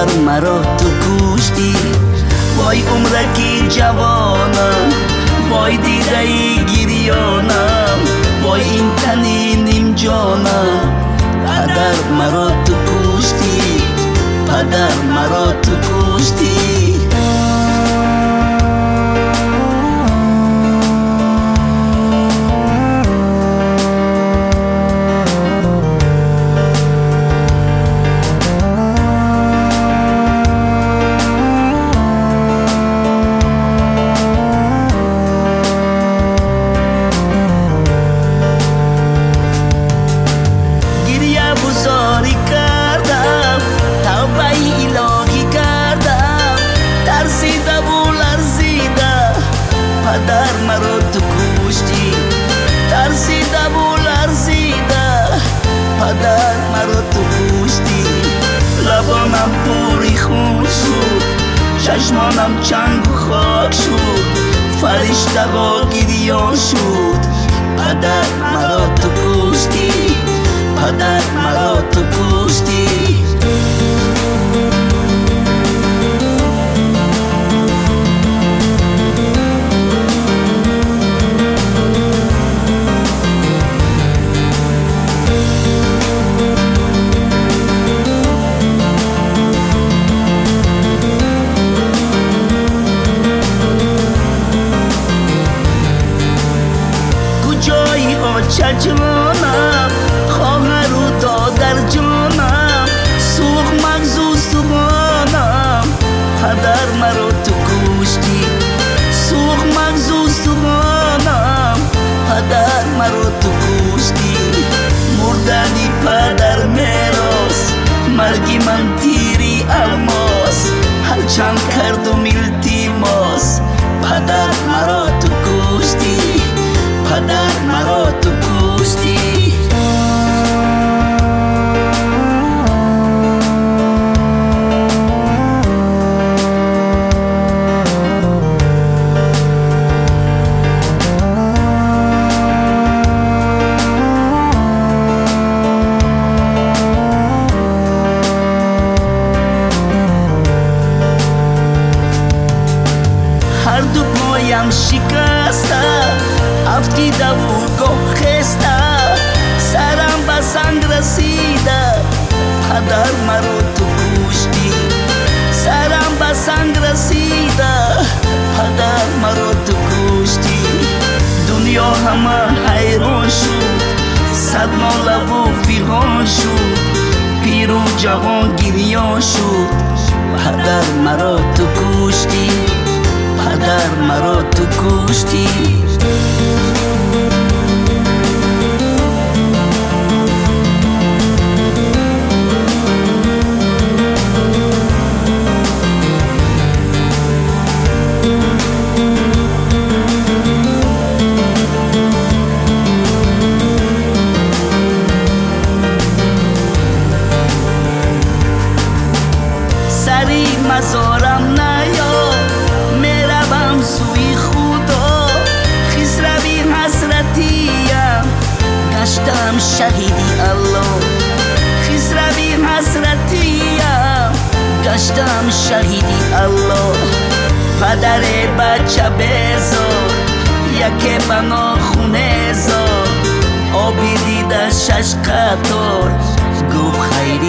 Падар маро ту куштӣ. Вой умраки ҷавонам, вой дидаи гирёнам, вой ин тани нимҷонам. Падар маро ту куштӣ, падар маро ту куштӣ. Падар маро ту куштӣ, тарсидаву ларзида. Падар маро ту куштӣ. Лабонам пури хун шуд, чашмонам чангу хок шуд, фариштаҳо гирён шуд. Падар маро ту куштӣ, падар маро ту куштӣ. Чаҷонам, хоҳару додарҷонам, сӯхт мағзу субонам. Падар маро ту куштӣ, сӯхт мағзу субонам. Падар маро ту куштӣ. Мурдани падар мерос, марги ман тири алмос. Ҳарчанд кардум илтимос, падар маро ту куштӣ, падар маро ту куштӣ. Ҳарду поям шикаста, афтидаву гоҳ хеста, сарам ба санг расида. Падар маро ту куштӣ, сарам ба санг расида. Падар маро ту куштӣ. Дунё ҳама ҳайрон шуд, сад нолаву фиғон шуд, пиру ҷавон гирён шуд. Падар маро ту куштӣ, падар маро ту куштӣ. Сари мазорам наё, меравам сӯи Худо. Хисрави ҳасратиям, гаштам шаҳиди Аллоҳ. Хисрави ҳасратиям, гаштам шаҳиди Аллоҳ. Падаре бача безор, яке ба нохуне зор. Оби дида шаш қатор, гуфт хайри